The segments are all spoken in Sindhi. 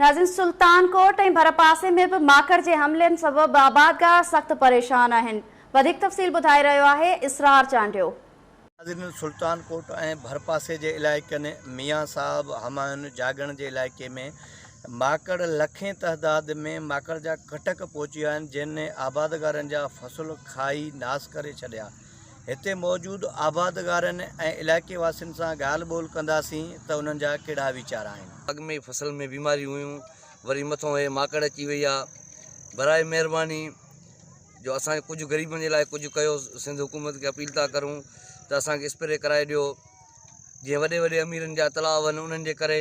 ناظرين سلطان ڪوٽ ۽ ڀرپاسي ۾ به ماڪڙ جي حملن سبب آبادگار سخت پريشان آهن. وڌيڪ تفصيل ٻڌائي رهيو آهي اسرار چانڊيو. ناظرين سلطان ڪوٽ ۽ ڀرپاسي جي علائقن ميان صاحب، همايون، جاڳڻ جي علائقي ۾ ماڪڙ لکين تعداد ۾ ماڪڙ جا ڪٽڪ پهچي ويا آهن جن آبادگارن جا فصل کائي ناس ڪري ڇڏيا. هتي موجود آبادگارن ۽ علائقي واسين سان ڳالهه ٻولهه ڪنداسين ته انهن جا ڪهڙا ويچار آهن. اڳ ۾ ئي فصل ۾ بيماريون هيون وري مٿون هي ماڪڙ اچي وئي آ برائي مهرباني جو اسان کي ڪجهه غريبن جي لاء ڪجهه ڪيو سنڌ حڪومت کي اپيل ٿا ڪرون ته اسان کي اسپري ڪرائي ڏيو جيئن وڏي وڏي اميرن جا تلاء آهن انهن جي ڪري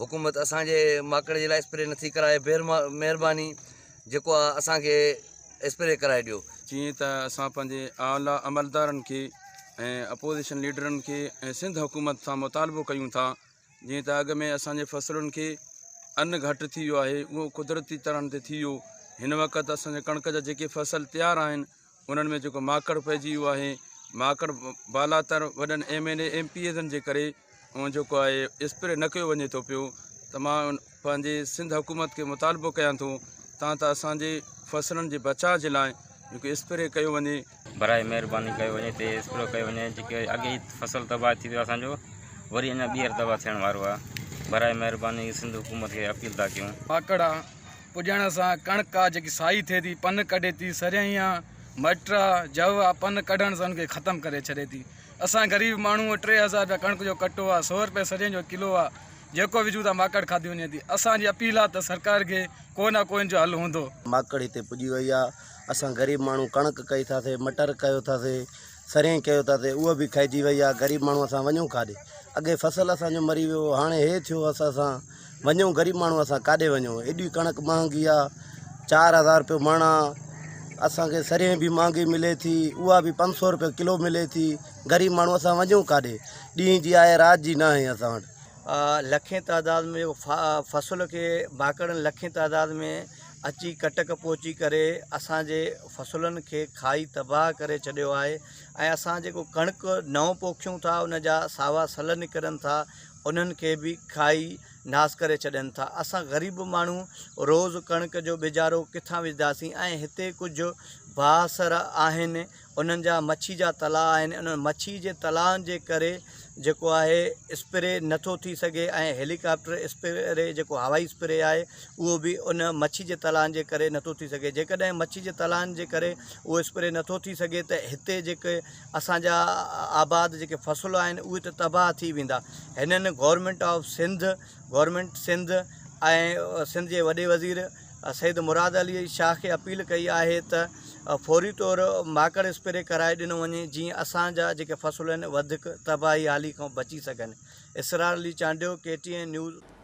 حڪومت اسان جي ماڪڙ جي لاء اسپري نٿي ڪرائي مهرباني جيڪو آ اسان کي اسپري ڪرائي ڏيو. جيئن ته اسان پنهنجي اعليٰ عملدارن کي ۽ اپوزيشن ليڊرن کي ۽ سنڌ حڪومت سان مطالبو ڪيون ٿا جيئن ته اڳ ۾ اسان جي فصلن کي ان گهٽ ٿي ويو آهي اهو قدرتي طرح تي ٿي ويو هن وقت اسان جي ڪڻڪ جا جيڪي فصل تيار آهن انهن ۾ جيڪو ماڪڙ پئجي ويو آهي ماڪڙ بالاتر وڏن M N A M P ايزن جي ڪري ۽ جيڪو آهي اسپري نه ڪيو وڃي ٿو پيو ته مان پنهنجي سنڌ حڪومت کي مطالبو ڪيان ٿو تان ته اسان جي فصلن جي بچاء جي لاء جيڪو اسپري ڪيو وڃي. براء مهرباني ڪيو وڃي تي اسپري ڪيو وڃي جيڪي اڳي ئي فصل تباهه ٿي ويو اسان جو وري اڃا ٻيهر تباهه ٿيڻ وارو آهي براء مهرباني سنڌ حڪومت کي اپيل ٿا ڪيون. ماڪڙ آ پڄڻ سان ڪڻڪ آ جيڪي سائي ٿئي ٿي پن ڪڍي ٿي سريائين آ مٽر آ جو آ پن ڪڍڻ سان ان کي ختم ڪري ڇڏي ٿي. اسان غريب ماڻهو 3000 رپيا ڪڻڪ جو ڪٽو آ سو رپيا سرين جو ڪلو آ جيڪو وجهون ٿا ماڪڙ کاڌي وڃي ٿي اسان جي اپيل آ ته سرڪار کي ڪو نه ڪو ان جو حل هوندو. ماڪڙ هتي پڄي وئي آ اسان غريب ماڻهو ڪڻڪ ڪئي ٿا سي مٽر ڪيو ٿا سي سرين ڪيو ٿا سي اهو به کائجي وئي آ غريب ماڻهو اسان وڃون ڪاڏي اڳي فصل اسان جو مري ويو هاڻي هي ٿيو اسان سان وڃون غريب ماڻهو اسان ڪاڏي وڃون ايڏي ڪڻڪ مهانگي آ 4000 روپيو مڻ آ اسان کي سرهين به مهانگي ملي ٿي اها به 500 روپيو ڪلو ملي ٿي غريب ماڻهو اسان وڃون ڪاڏي ڏينهن جي آهي رات جي ناهي اسان وٽ. لکين تعداد ۾ فصل کي ماڪڙن لکين تعداد ۾ اچي ڪٽڪ پهچي ڪري اسان جي فصلن کي کائي تباهه ڪري ڇڏيو آهي ۽ اسان جيڪو ڪڻڪ نئون پوکيون ٿا ان جا ساوا سل نڪرن ٿا انهن کي به کائي ناس ڪري ڇڏين ٿا. اسان غريب ماڻهو روز ڪڻڪ جو ٻيجارو ڪٿان وجهنداسين ۽ هتي ڪجهه بااثر آهن انهن جا مڇي جا تلاء آهن انهن مڇي جي تلائن جي ڪري جيڪو آهي اسپري نٿو ٿي سگهي ۽ هيليڪاپٽر اسپري جيڪو هوائي اسپري آهي اهو به ان مڇي جي تلائن جي ڪري نٿو ٿي سگهي جيڪڏهن مڇي جي تلائن جي ڪري اهو اسپري نٿو ٿي سگهي ته هتي جيڪي اسان جا آباد جيڪي فصل آهن اهي ته تباهه ٿي ويندا هنن government of Sindh government Sindh ۽ Sindh جي وڏي وزير سيد مراد علي شاهه کي اپيل ڪئي آهي ته فوري طور ماڪڙ اسپري ڪرائي ڏنو وڃي جيئن اسان جا جيڪي فصل آهن وڌيڪ تباهي حالي کان بچي سگهن Israr Ali Chandio K T N news.